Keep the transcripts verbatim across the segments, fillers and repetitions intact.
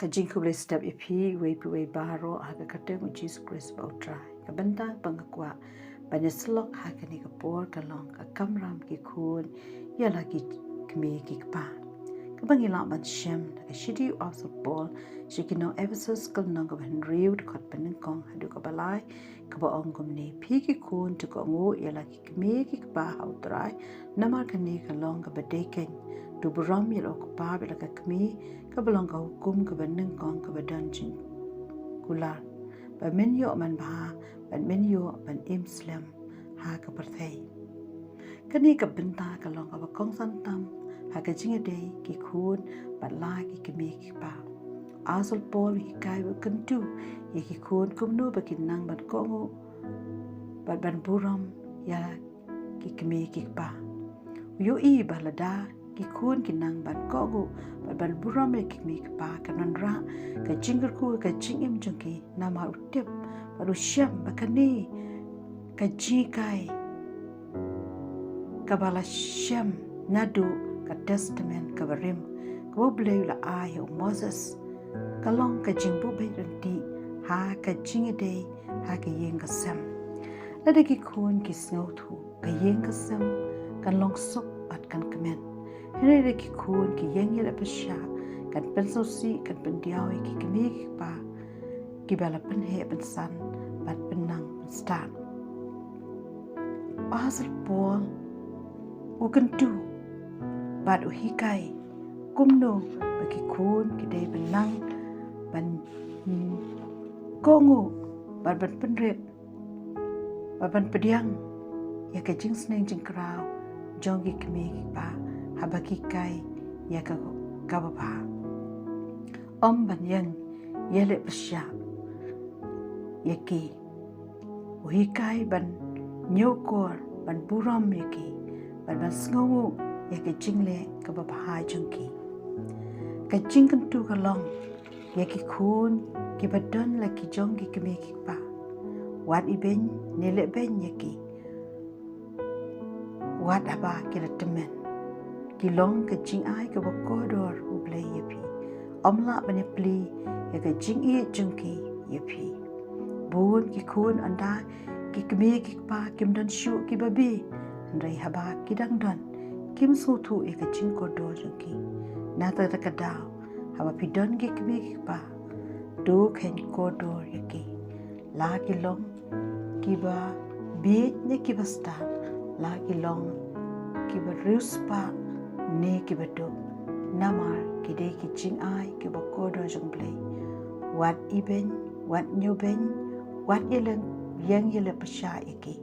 Jingkhublei step ïa phi, wei pa wei baroh, ha ka kyrteng u Jisu Khrist ba u Trai. Ka bynta ba nga kwah ban ïa sylok ha kane ka por ka long ka kamram ki khun ïa la ki kmie ki kpa. Kaba ngi lah ban shem na ka shithi u Apostol Paul sha ki nong Ephesus ka lynnong kaba hynriew dkhot ba nyngkong haduh kaba lai, kaba ong kumne: Phi ki khun, to kohnguh ïa la ki kmie ki kpa ha u Trai, namar kane ka long kaba dei keiñ. To burom ïa la u kpa bad la ka kmie, kaba long ka hukum kaba nyngkong kaba don jingkular, ba men ïoh man bha bad men ïoh ban im slem ha ka pyrthei. Kane ka bynta ka long kaba kongsan tam ha ka jingïadei ki khun bad la ki kmie ki kpa. U Apostol Paul u hikai bad kyntu ïa ki khun kumno ba kin nang ban kohnguh bad ban burom ïa ki kmie ki kpa. U ïohi ba lada ki khun ki nang ban kohnguh bad ban burom ïa ki kmie ki kpa, kan wanrah ka jingkyrkhu ha ka jingim jong ki, namar u tip bad u shem ba kane ka jinghikai kaba la shem naduh ka Testament kaba rim, kaba U Blei u la ai ha u Moses, ka long ka jingbuh beit ryntih ha ka jingïadei ha ka ïing ka sem. Lada ki khun ki sngewthuh, ka ïing ka sem kan long suk bad kan kmen. Hynrei lada ki khun ki ïeng ïaleh pyrshah, kan pynsngewsih, kan pyndiaw ïa ki kmie ki kpa kiba la pynheh pynsan bad pynnang pynstad. U Apostol Paul u kyntu bad u hikai kumno ba ki khun ki dei ban nang ban, mm, kohnguh bad ban pynrit bad ban pdiang ïa ka jingsneng jingkraw jong ki kmie ki kpa haba ki hikai ïa ka, kaba bha. Ym ban ïeng ïaleh pyrshah ïa ki. U hikai ban ñiewkor, ban burom ïa ki, bad ban sngewnguh ïa ka jingleh kaba bha jong ki. Ka jingkyntu ka long ïa ki khun kiba don la ki jong ki kmie ki kpa: Wat ibeiñ ne lehbeiñ ïa ki, wat haba ki la tymmen. Ki long ka jingai kaba kordor U Blei ïa phi. Ym lah ban ïapli ïa ka jingïeit jong ki ïa phi. Bun ki khun ynda ki kmie ki kpa kim don shuh ki babe, hynrei haba ki dang don, kim sngewthuh ïa ka jingkordor jong ki. Nangta ka daw, haba phi don ki kmie ki kpa, to kheiñ kordor ïa ki. La ki long kiba bieit ne kiba stad, la ki long kiba riewspah ne kiba duk, namar ki dei ki jingai kiba kordor jong U Blei. Wat ibeiñ, wat ñiewbeiñ, wat ïeng, ïeng ïaleh pyrshah ïa ki.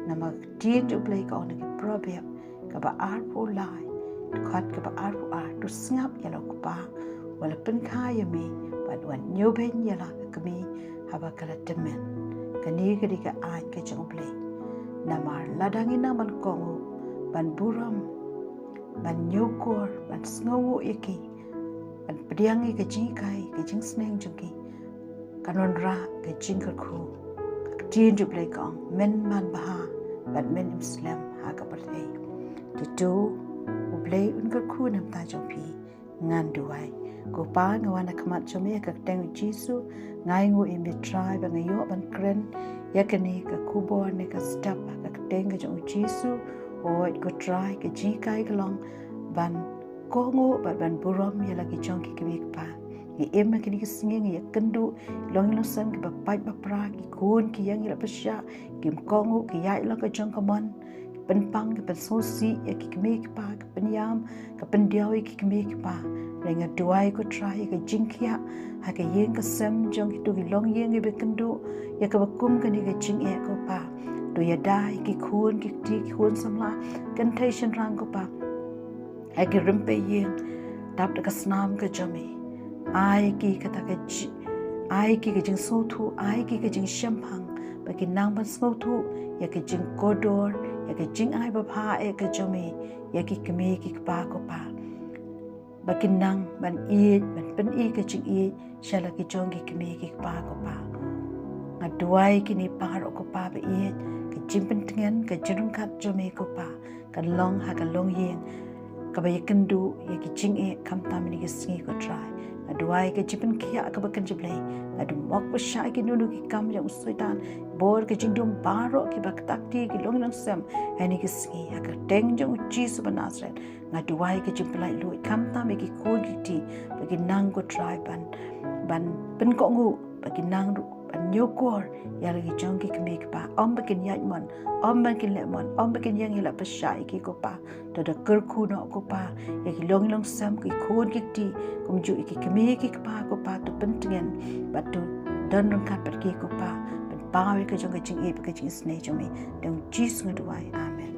Namar ka ktien jong U Blei ka ong ha ki Proverb kaba arphew lai, dkhot kaba arphew ar: To sngap ïa la u kpa uba la pynkha ïa me, bad wat ñiewbeiñ ïa la ka kmie haba ka la tymmen. Kane ka dei ka aiñ ka jong U Blei. Namar lada ngi nang ban kohnguh, ban burom, ban ñiewkor, ban sngewnguh ïa ki, ban pdiang ïa ka jinghikai, ka jingsneng jong ki, kan wanrah ka jingkyrkhu. Ka ktien jong U Blei ka ong: Men man bha bad men im slem ha ka pyrthei. Te to U Blei un kyrkhu na ka bynta jong phi. Ngan duwai. Ko Pa, nga wan ha khmat jong me ha ka kyrteng U Jisu. Nga ainguh ïa me Trai ba nga ïoh ban kren ïa kane ka khubor ne ka step ha ka kyrteng ka jong U Jisu. Hooid ko Trai, ka jinghikai ka long ban kohnguh bad ban burom ïa la ki jong ki kmie ki kpa. Ngi im ha kine ki sngi, ngi ïakynduh ki longïing longsem kiba pait ba pra, ki khun ki ïeng ïaleh pyrshah, kim kohnguh, ki ïaid la ka jong ka mon, ki pynpang, ki pynsngewsih ïa ki kmie ki kpa, ki pynïam, ki pyndiaw ïa ki kmie ki kpa. Hynrei nga duwai ko Trai ïa ka jingkhiah ha ka ïing ka sem jong kito ki longïing kiba ïakynduh ïa kaba kum kane ka jingeh ko Pa. To ïada ïa ki khun ki kti, ki khun samla, kynthei shynrang ko Pa, ha ki rympei ïing, dap da ka snam ka jong me. Ai ki kata ka ji-, ai ki ka jingsngewthuh, ai ki ka jingshemphang, ba kin nang ban sngewthuh ïa ka jingkordor, ïa ka jingai babha eh ka jong me ïa ki kmie ki kpa ko Pa. Ba kin nang ban ïeit, ban pyni ka jingïeit sha la ki jong ki kmie ki kpa ko Pa. Nga duwai kine baroh ko Pa ba ïeit, ka jingpyntngen, ka jingryngkat jong me ko Pa kan long ha ka longïing kaba ïakynduh ïa ki jingeh khamtam ha kine ki sngi ko Trai. Nga duwai ka jingpynkhiah kaba kynja Blei. Nga dum mok pyrshah ïa kino kino ki kam jong u Soitan, bor ka jingdum baroh kiba ktah kti ki longïing longsem ha kine ki sngi, ha ka kyrteng jong u Jisu ba Nasaret. Nga duwai ka jingpynlait luid khamtam ïa ki khun ki kti, ba kin nang, ko Trai, ban, ban pynkohnguh, ba kin nang ruh ban ñiewkor ïa la ki jong ki kmie ki kpa, ym ba kin ïaid mon, ym ba kin leh mon, ym ba kin ïeng ïaleh pyrshah ïa ki, ko Pa. To da kyrkhu noh, ko Pa, ïa ki longïing longsem, ki khun ki kti, kumjuh ïa ki kmie ki kpa, ko Pa, to pyntngen bad to don ryngkat bad ki, ko Pa, pynpaw ïa ka jong ka jingïeit bad ka jingisynei jong me. Ha kyrteng u Jisu nga duwai. Amen.